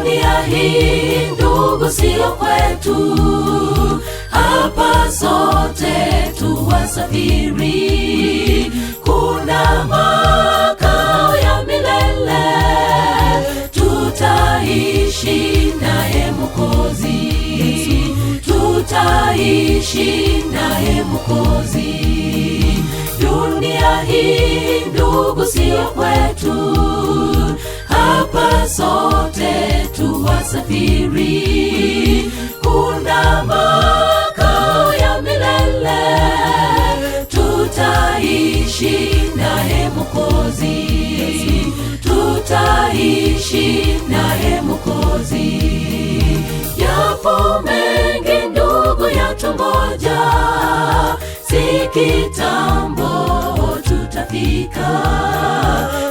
Dunia hii ndugu siyo kwetu, hapa sote tuwasafiri. Kuna makao ya milele, tutaishi naye Mwokozi, tutaishi naye Mwokozi. Dunia hii ndugu siyo kwetu, hapa sote tuwasafiri. Kuna makao ya milele, tutaishi naye Mwokozi, tutaishi naye Mwokozi. Yapo mengi ndugu yatungoja, si kitambo tutafika,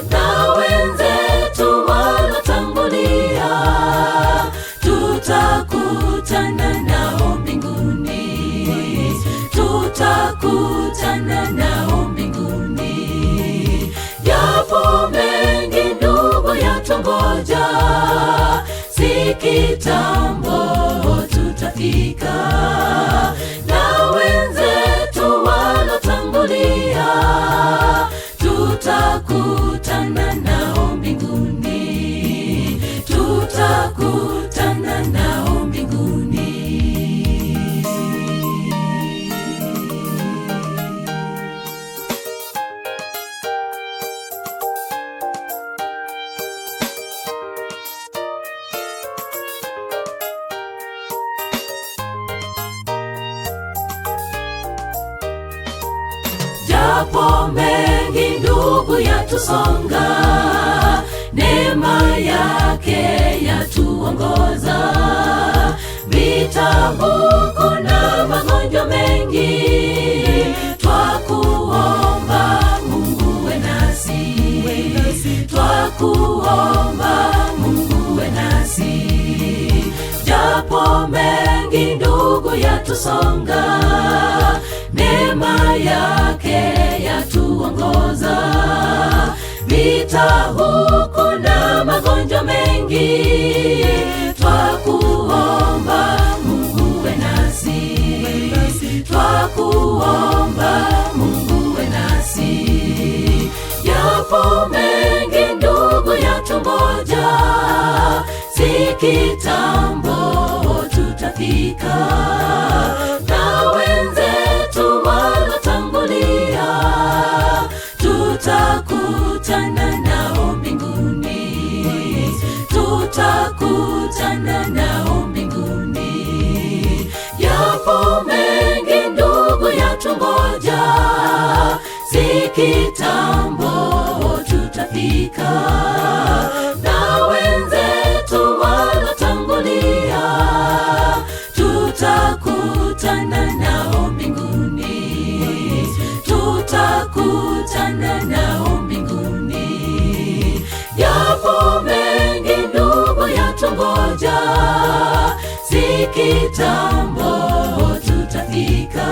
na wenzetu walotangulia, tutakutana nao mbinguni, tutakutana nao mbinguni. Yapo mengi ndugu yatungoja, si kitambo tutafika, na wenzetu walotangulia, tutakutana nao mbinguni, tutakutana nao mbinguni. Japo mengi ndugu yatusonga, neema yake yatuongoza. Vita huku na magonjwa mengi, twakuomba Mungu we nasi, twakuomba Mungu we nasi. Japo mengi ndugu yatusonga, neema yake yatuongoza. Vita huku na magonjwa mengi, twakuomba Mungu we nasi, twakuomba Mungu we nasi. Yapo mengi ndugu yatungoja, si kitambo tutafika, na wenzetu walotangulia, tutakutana nao mbinguni, tutakutana nao mbinguni. Yapo mengi ndugu yatungoja, si kitambo tutafika, na wenzetu walotangulia, tutakutana nao mbinguni, tutakutana nao mbinguni. Yapo mengi ndugu yatungoja, si kitambo tutafika,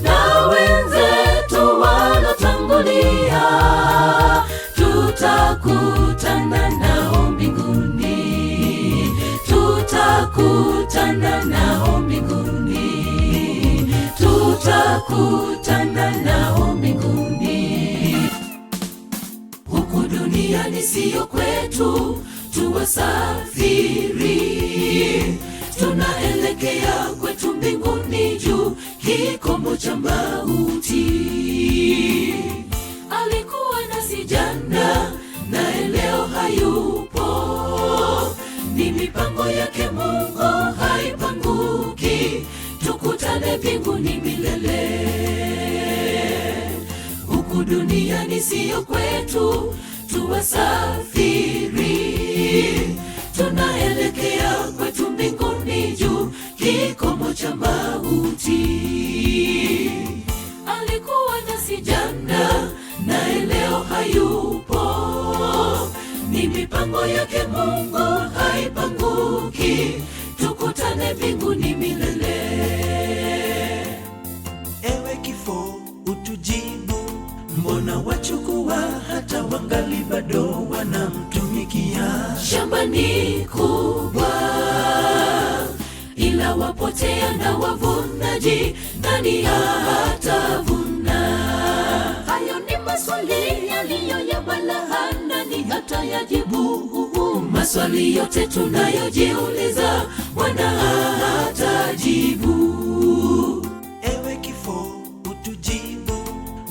na wenzetu walotangulia, tutakutana nao mbinguni, tutakutana nao mbinguni, tutakutana nao mbinguni. Huku duniani siyo kwetu, tuwasafiri, tunaelekea kwetu mbinguni juu, kikomo cha mauti. Alikuwa nasi jana, naye leo hayupo, ni mipango yake Mungu haipanguki, tukutane mbinguni milele. Huku duniani siyo kwetu, tuwasafiri, tunaelekea kwetu mbinguni juu, kikomo cha mauti. Alikuwa nasi jana, naye leo hayupo, ni mipango yake Mungu haipanguki, tukutane mbinguni milele. Ewe kifo utujibu, Mbona wachukua hata wangali bado wanamtumikia? Shamba ni kubwa, ila wapotea na wavunaji, nani hatavuna? Hayo ni maswali yaliyo ya balaa, nani hatayajibu? Maswali yote tunayojiuliza, Bwana hatajibu. Ewe kifo utujibu,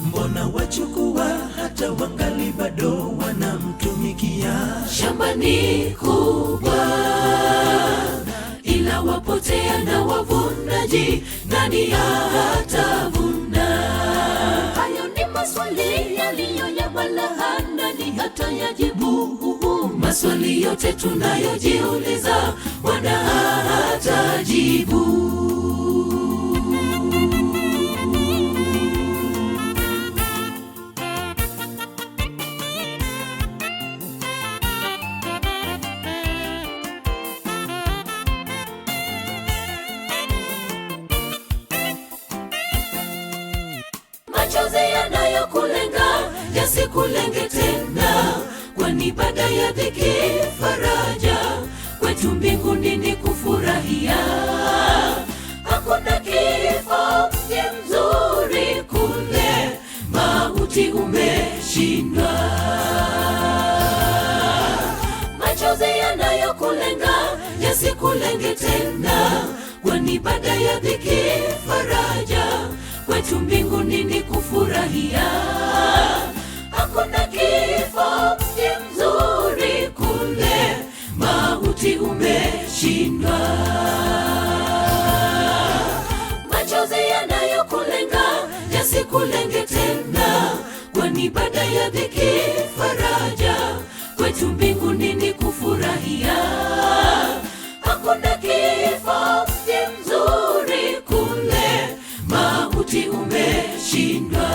mbona wachukua hata wangali bado wanamtumikia? Shamba ni kubwa, ila wapotea na wavunaji, nani hatavuna? Hayo ni maswali yaliyo ya balaa, nani hatayajibu? Maswali yote tunayojiuliza, Bwana hatajibu. Machozi yanayokulenga yasikulenge tena, kwani baada ya dhiki faraja, kwetu mbinguni ni kufurahia. Hakuna kifo, mji mzuri kule, mauti umeshindwa. Machozi yanayokulenga yasikulenge tena, kwani baada ya dhiki faraja, kwetu mbinguni ni kufurahia. Hakuna kifo, mji mzuri kule, mauti umeshindwa. Machozi yanayokulenga yasikulenge tena, kwani baada ya dhiki faraja, kwetu mbinguni ni kufurahia. Hakuna kifo, mji mzuri kule, mauti umeshindwa.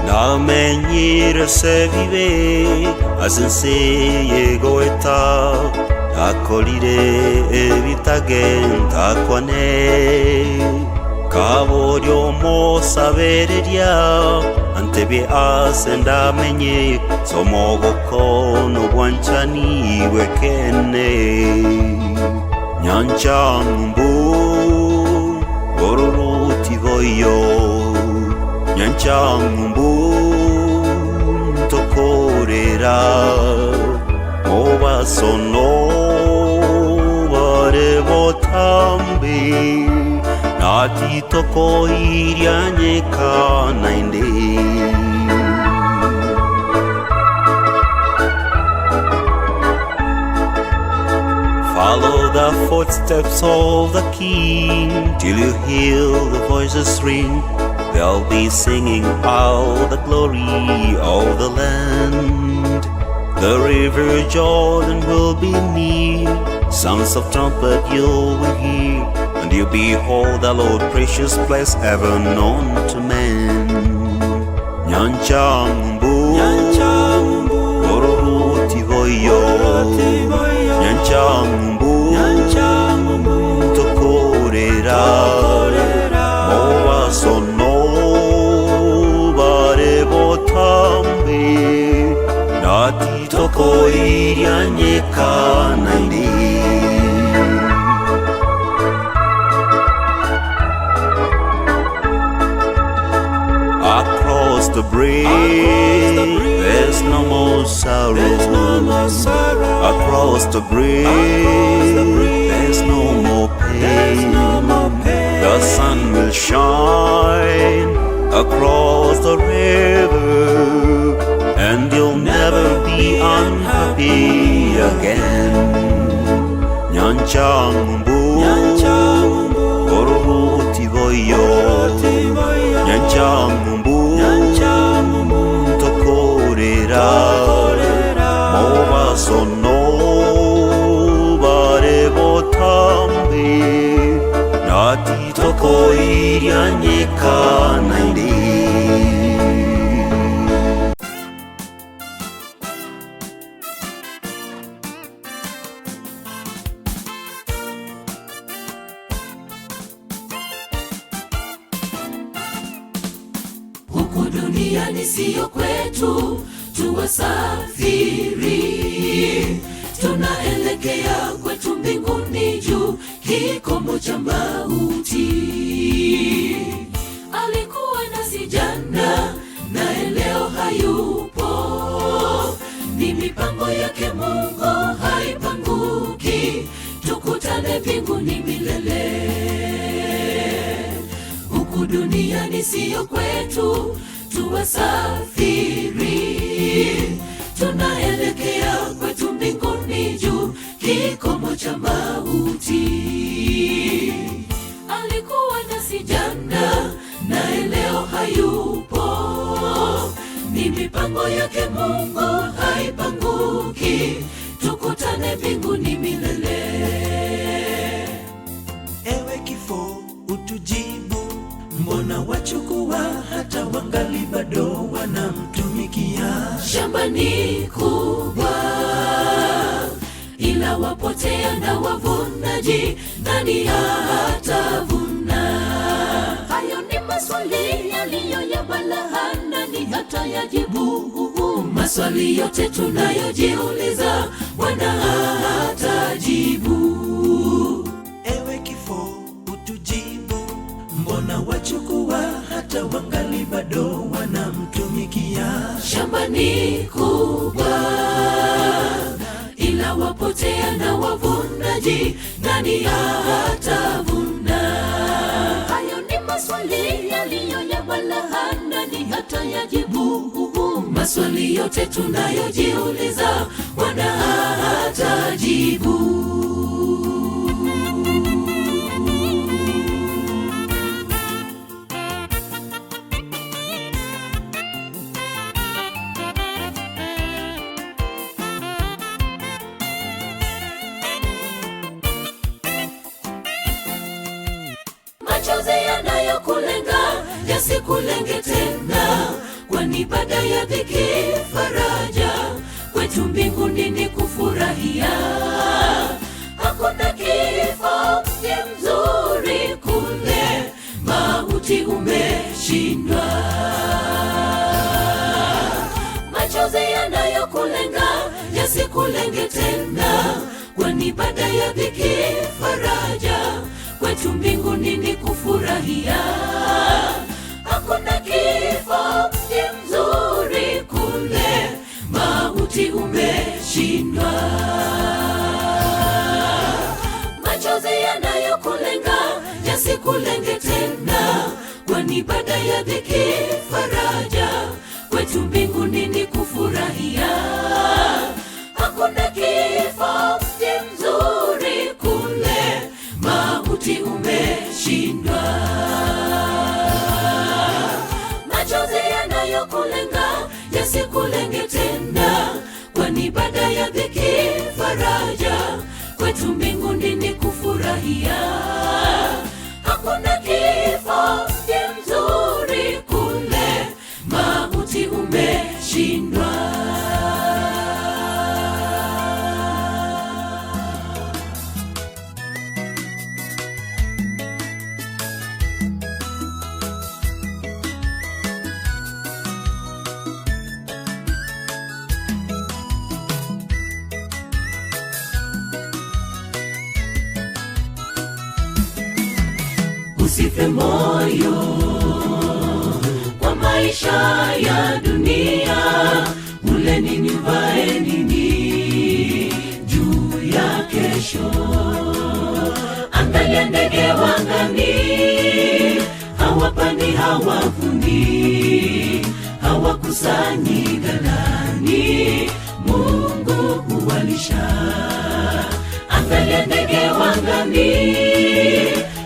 Namenyire se bibe asense yegoeta akolire ebitagenda kwane kaboryo mosabereria antebe asendamenye somogoko nobwanchani wekene nyancha mumbu ororutigoyo nyancha mumbu tokorera obasono barebotambe natitoko irianyeka nainde. Follow the footsteps of the King till you hear the voices ring. They'll be singing out the glory of the land. The river Jordan will be near, sounds of trumpet you will hear, and you'll behold the Lord, precious place ever known to man. Nyancha mumbu, ororutigoyo, nyancha mumbu, tokorera, mowasono barebotambe, natitoko irianyeka nainde. Across the bridge, there's no more sorrow. Across the bridge, there's no more pain. The sun will shine across the river, and you'll never be unhappy again. Nyancha mumbu, ororutigoyo, nyancha mumbu, tokorera, mowasono barebotambe, natitoko irianyeka nainde. duniani siyo kwetu, tuwasafiri. Tunaelekea kwetu mbinguni juu, kikomo cha mauti. Alikuwa nasi jana, naye leo hayupo. Ni mipango yake Mungu haipanguki, tukutane mbinguni milele. Huku duniani siyo kwetu, tuwasafiri. Tunaelekea kwetu mbinguni juu, kikomo cha mauti. Alikuwa nasi jana, naye leo hayupo. Ni mipango yake Mungu haipanguki, tukutane mbinguni milele. Ewe kifo utujibu, mbona wachukua hata wangali bado wanamtumikia? Shamba ni kubwa, ila wapotea na wavunaji, nani hatavuna? Hayo ni maswali yaliyo ya balaa, nani hatayajibu? Maswali yote tunayojiuliza, Bwana hatajibu. Ewe kifo utujibu, mbona wachukua hata wangali bado wanamtumikia? Shamba ni kubwa, ila wapotea na wavunaji, nani hatavuna? Hayo ni maswali yaliyo ya balaa, nani hatayajibu? Maswali yote tunayojiuliza, Bwana hatajibu. Machozi yanayokulenga yasikulenge tena, kwani baada ya dhiki faraja, kwetu mbinguni ni kufurahia. Hakuna kifo, mji mzuri kule, mauti umeshindwa. Machozi yanayokulenga yasikulenge tena, kwani baada ya dhiki faraja, kwetu mbinguni ni kufurahia. Hakuna kifo, mji mzuri kule, mauti umeshindwa. Machozi yanayokulenga yasikulenge tena, kwani baada ya dhiki faraja, kwetu mbinguni ni kufurahia. Hakuna kifo, mji mzuri kule, mauti umeshindwa. Machozi yanayokulenga yasikulenge tena, kwani baada ya dhiki faraja, kwetu mbinguni ni kufurahia. Hakuna kifo, mji mzuri kule, mauti umeshindwa. Usife moyo kwa maisha ya dunia, ule nini uvae nini juu ya kesho. Angalia ndege wa angani, hawapandi hawavuni, hawakusanyi ghalani, Mungu huwalisha. Angalia ndege wa angani,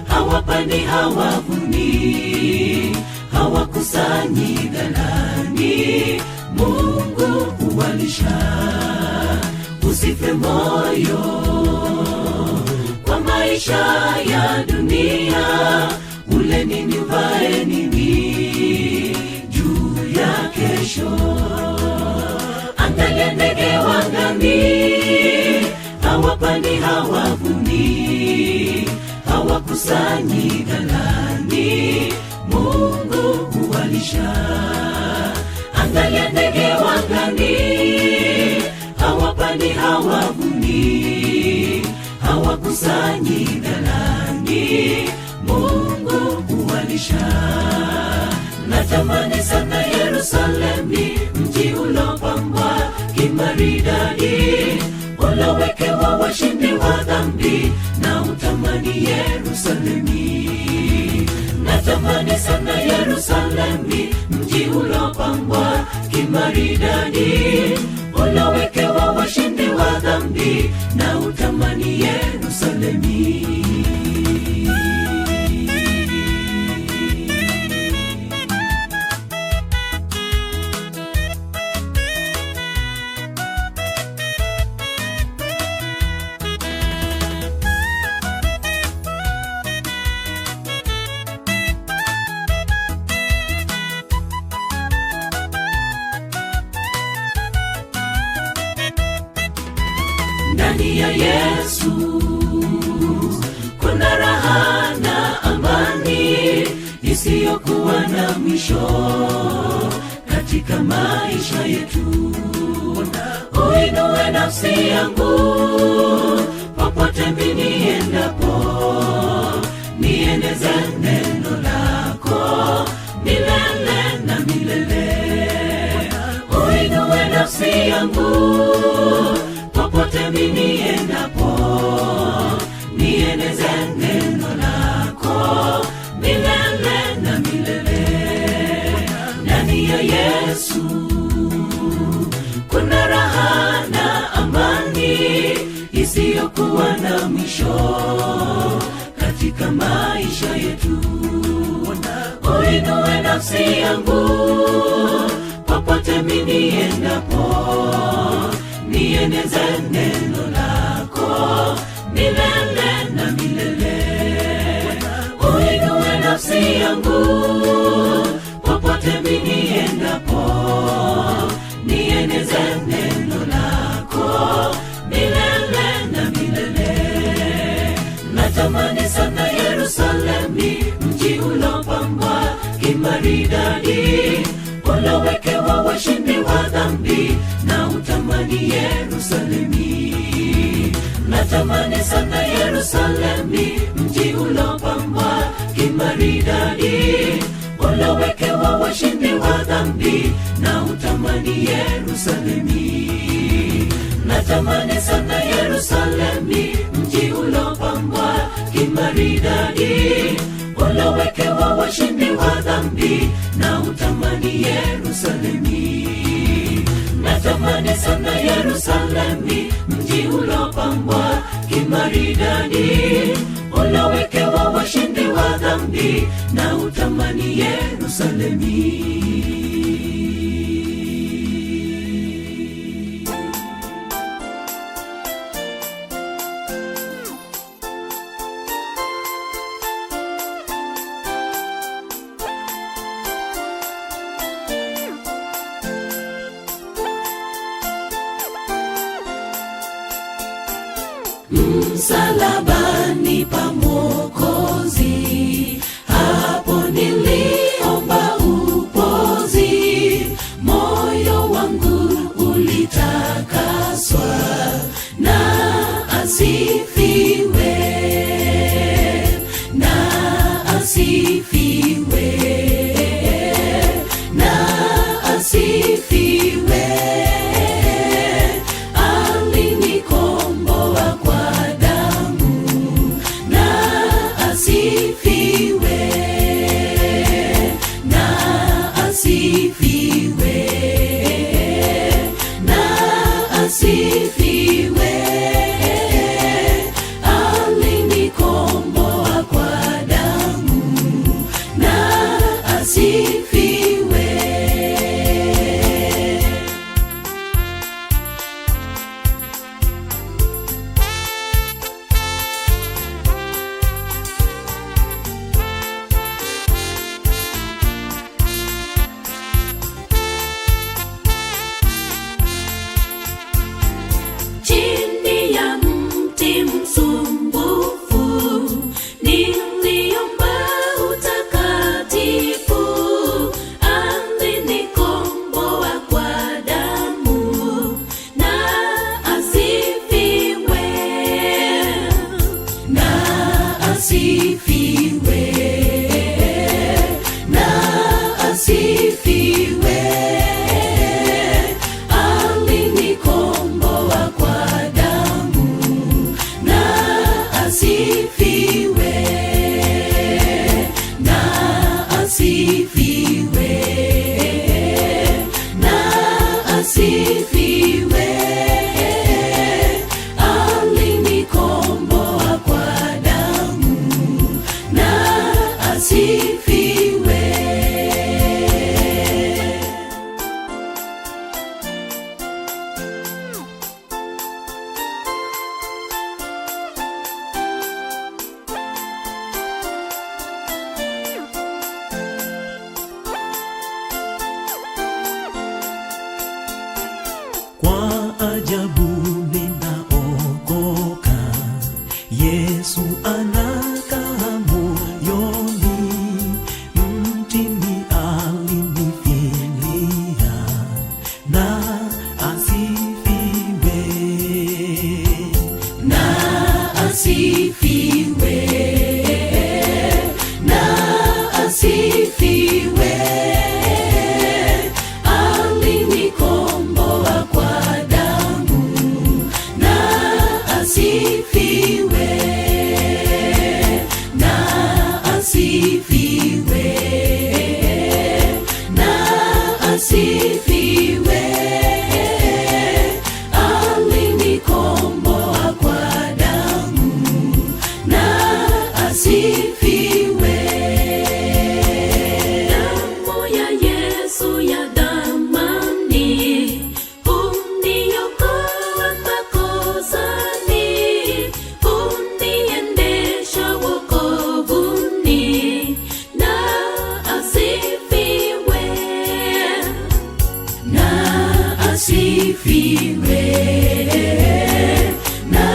hawapandi hawavuni, hawakusanyi ghalani, Mungu huwalisha. Usife moyo kwa maisha ya dunia, ule nini uvae nini juu ya kesho. Angalia ndege wa angani, hawapandi hawavuni, hawakusanyi ghalani, Mungu huwalisha. Angalia ndege wangani, hawapandi, hawavuni, hawakusanyi ghalani, Mungu huwalisha. Natamani sana Yerusalemi, mji ulopambwa kimaridadi, ulowekewa washindi wa dhambi, na utamani Yerusalemi. Natamani sana Yerusalemi, mji ulopambwa kimaridadi, ulowekewa washindi wa dhambi, na utamani Yerusalemi. Ndani ya Yesu kuna raha na amani isiyokuwa na mwisho katika maisha yetu. Uinue nafsi yangu popote mimi niendapo, nieneze neno lako milele na milele. Uinue nafsi yangu popote mimi niendapo, nieneze neno lako milele na milele. Ndani ya Yesu kuna raha na amani isiyokuwa na mwisho katika maisha yetu. Uinue nafsi yangu popote mimi niendapo, nieneze neno lako milele na milele. Uinue nafsi yangu popote mimi niendapo, nieneze neno lako milele na milele. Natamani sana Yerusalemi, mji ulopambwa kimaridadi, ulowekewa washindi wa dhambi, na utamani Yerusalemi. Natamani sana Yerusalemi, mji ulopambwa kimaridadi, ulowekewa washindi wa dhambi, na utamani Yerusalemi. Natamani sana Yerusalemi, mji ulopambwa kimaridadi, ulowekewa washindi wa dhambi, na utamani Yerusalemi. Natamani sana Yerusalemi, mji ulopambwa kimaridadi, ulowekewa washindi wa dhambi, na utamani Yerusalemi. Msalabani pa Mwokozi, hapo niliomba upozi, moyo wangu ulitakaswa, na asifiwe, na asifiwe, na asifiwe. Alinikomboa kwa damu, na asifiwe, na asifiwe, na asifiwe. Alinikomboa kwa damu, na asifiwe. Chini ya mti msumbufu niliomba utakatifu, asifiwe, na asifiwe. Alinikomboa kwa damu, na asifiwe. Kwa ajabu ninaokoka, Yesu anakaa moyoni, mtini alinifilia, na asifiwe. Na asifiwe, na asifiwe. Alinikomboa kwa damu, na asifiwe, na asifiwe, na asifiwe. Alinikomboa kwa damu, na asifiwe. Damu ya Yesu ya thamani huniokoa makosani, huniendesha wokovuni, na asifiwe, na asifiwe, na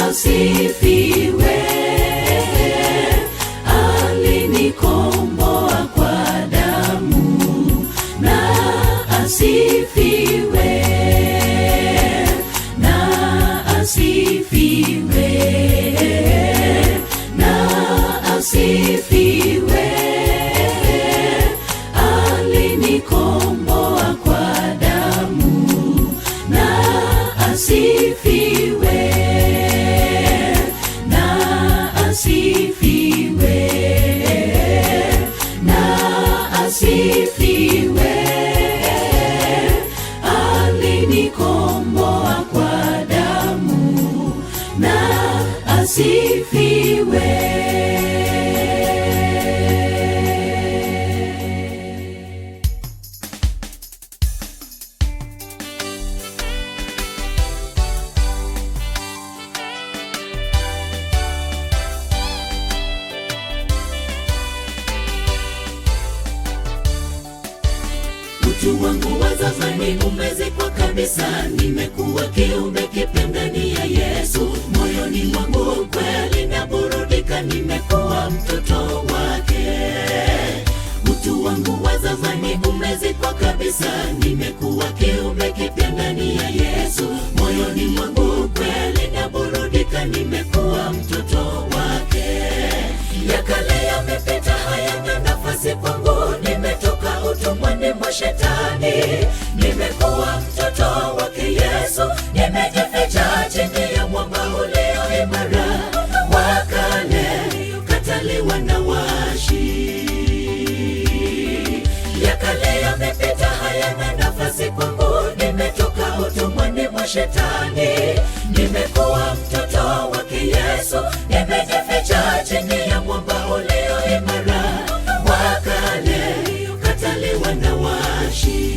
asifiwe. Alinikomboa kwa damu, na asifiwe, na asifiwe, na asifiwe. Alinikomboa kwa damu, na asifiwe, na asifiwe, na asifiwe. Alinikomboa kwa damu, na asifiwe. Utu wangu wa zamani umezikwa kabisa, nimekuwa kiumbe kipya ndani ya Yesu. Moyoni mwangu kweli naburudika, nimekuwa mtoto wake. Utu wangu wa zamani umezikwa kabisa, nimekuwa kiumbe kipya ndani ya Yesu. Moyoni mwangu kweli naburudika, nimekuwa mtoto wake. Ya kale yamepita, hayana nafasi kwangu, nimetoka utumwani mwa shetani, nimekuwa mtoto wake Yesu, nimejificha chini ya mwamba ulio imara, wa kale kataliwa na washi. Ya kale yamepita, hayana nafasi kwangu, nimetoka utumwani mwa shetani, nimekuwa mtoto wake Yesu, nimejificha chini ya mwamba ulio imara, wa kale kataliwa na washi.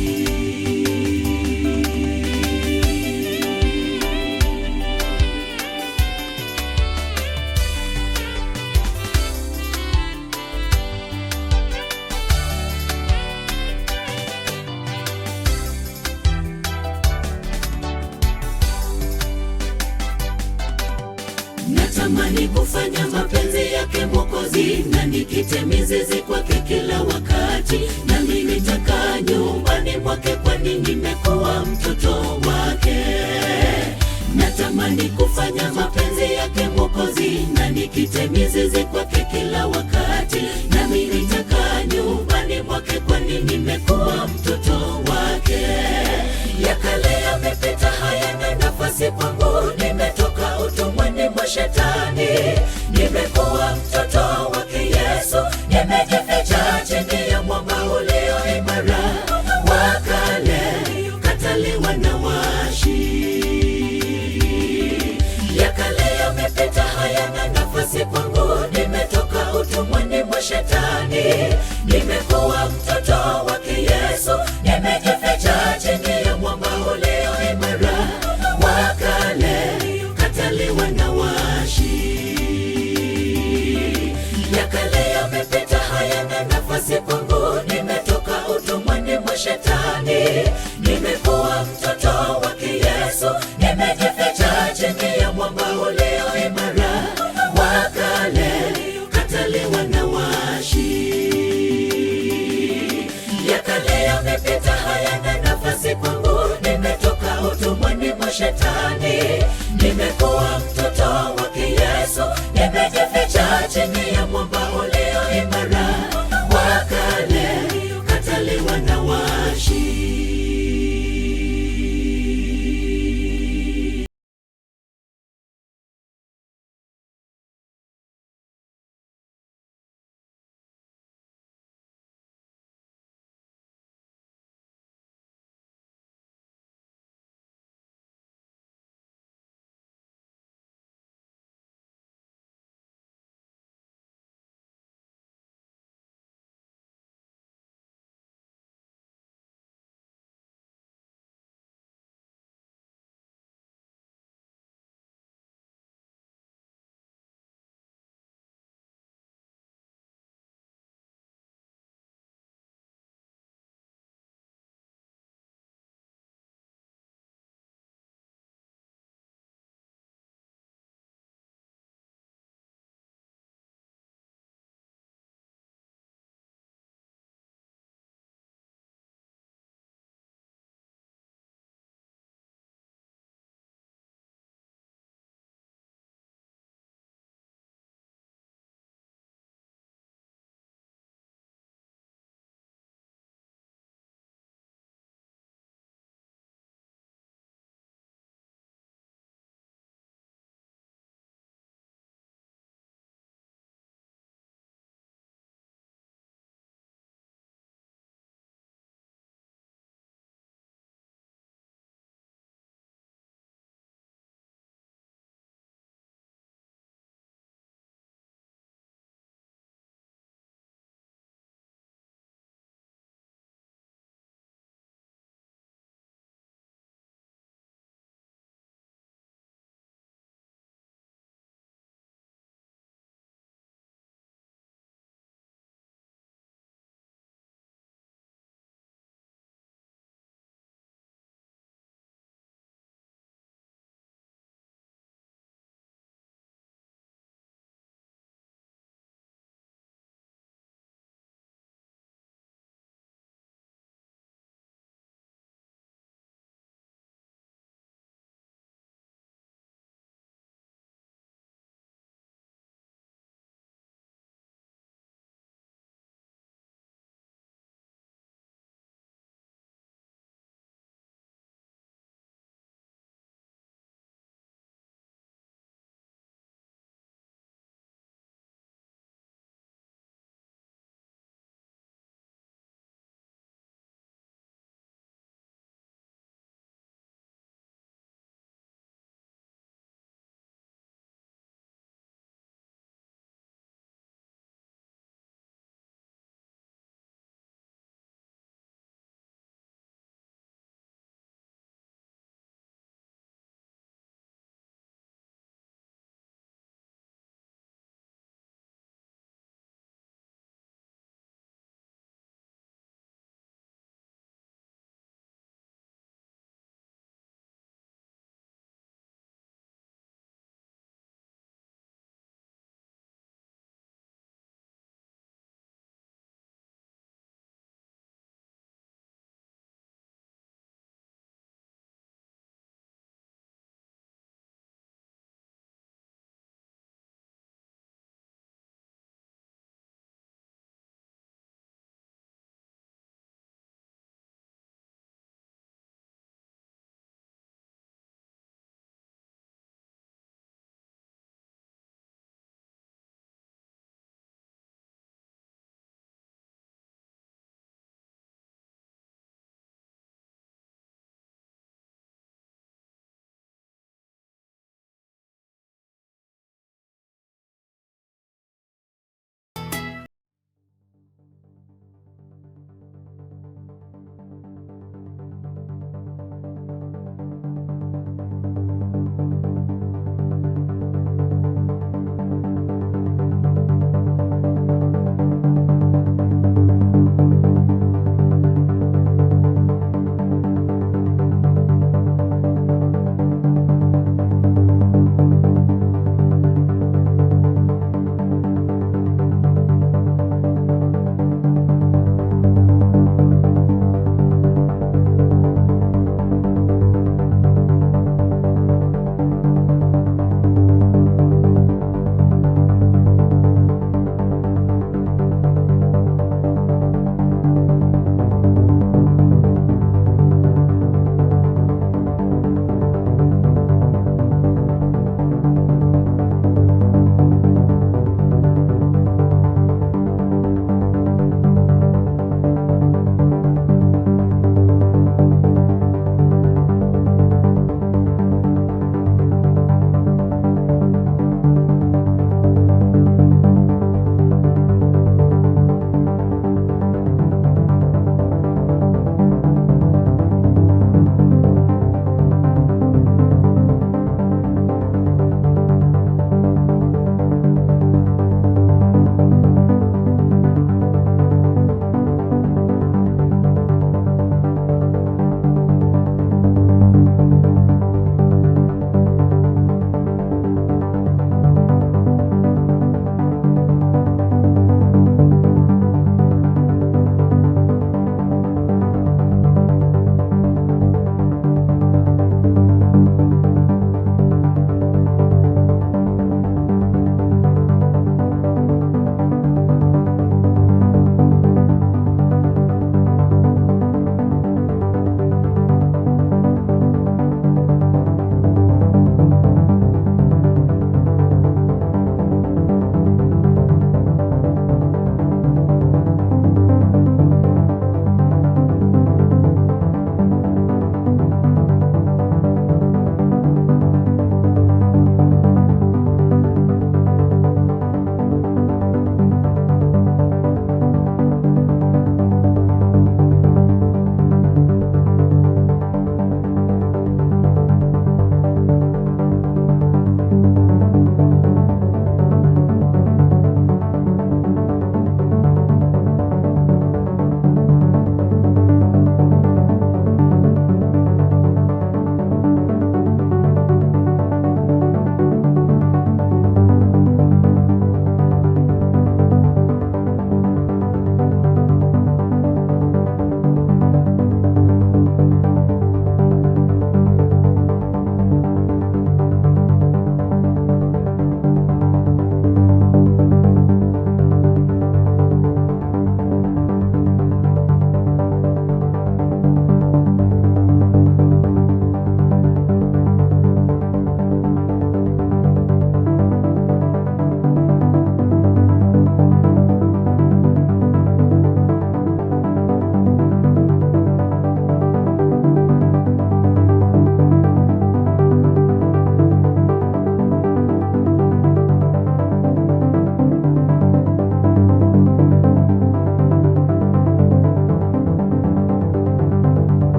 Natamani kufanya mapenzi yake Mwokozi, na nikite mizizi kwake kila wakati, nami nitakaa nyumbani mwake, kwani nimekuwa mtoto wake. Natamani kufanya mapenzi yake Mwokozi, na nikite mizizi kwake kila wakati, nami nitakaa nyumbani mwake, kwani nimekuwa mtoto wake. Ya kale yamepita, hayana nafasi kwangu, nimetoka utumwani mwa shetani, nimekuwa mtoto wake Yesu, nimejificha chini ya mwamba shetani. Nimekuwa mtoto wake Yesu, nimejificha chini ya mwamba ulio imara, wa kale kataliwa na washi. Ya kale yamepita, hayana nafasi kwangu. Nimetoka utumwani mwa shetani, nimekuwa mtoto wake Yesu, nimejificha chini ya mwamba ulio imara, wa kale kataliwa na washi. Ya kale yamepita, hayana nafasi kwangu. Nimetoka utumwani mwa shetani, nimekuwa mtoto wake Yesu, nimejificha chini ya mwamba ulio imara, wa kale kataliwa na washi.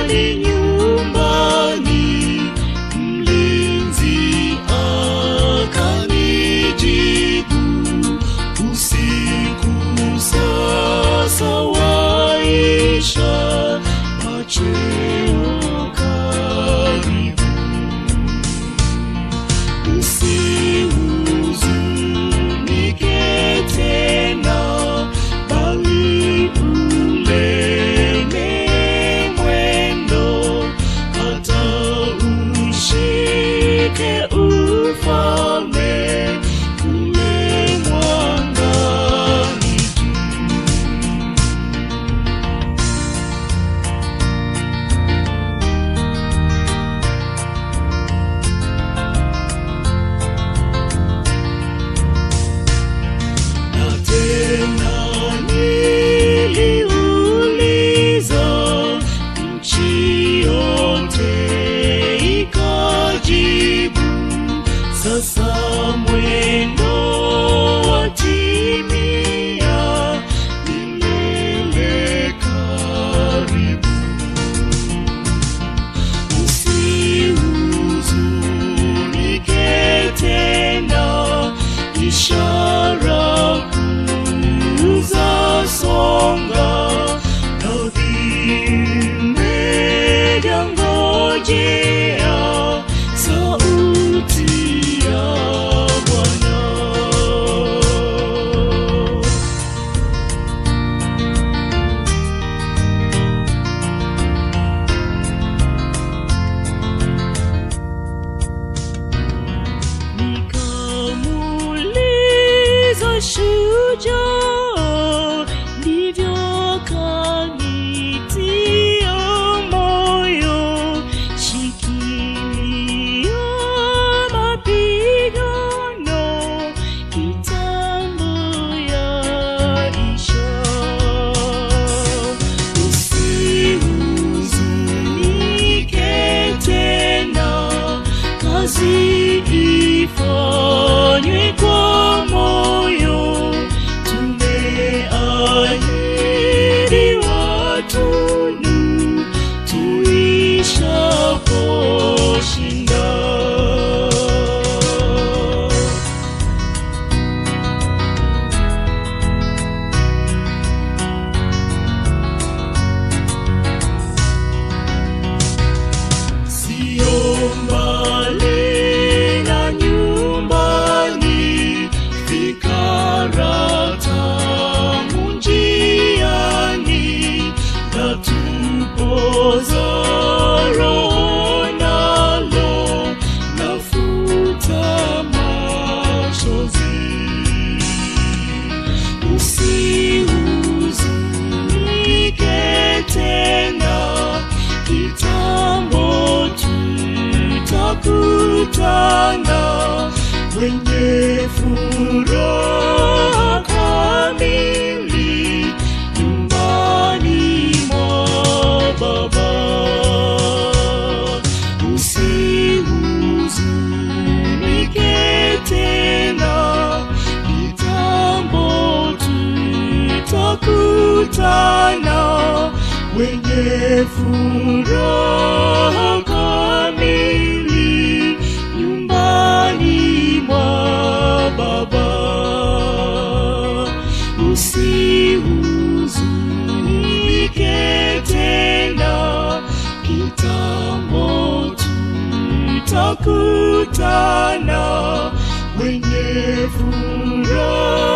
mbali nyumbani, mlinzi akanijibu, usiku sasa waisha, machweo karibu. Usihuzunike tena, bali uleme mwendo, hata ushike ufalme kule mwangani juu. Na tena niliuliza, nchi yote ikajibu, sasa mwendo watimia, milele karibu. Usihuzunike tena, ishara kuu za songa, na vimejangojea sauti ya Bwana. Nikamuuliza shujaa, ndivyo akanitia moyo, shikilia mapigano, kitambo yaisha. Usihuzunike tena, kazi ifanywe kwa moyo, tumeahidiwa tunu tuishaposhinda. Sio mbali na nyumbani, fikra tamu njiani, na tupoza roho nalo nafuta machozi. Usihuzunike tena, kitambo tutakutana, wenye furaha kamili nyumbani mwa Baba. Usihuzunike tena, kitambo tutakutana, wenye furaha kamili nyumbani mwa Baba. Usihuzunike tena, kitambo tutakutana, wenye furaha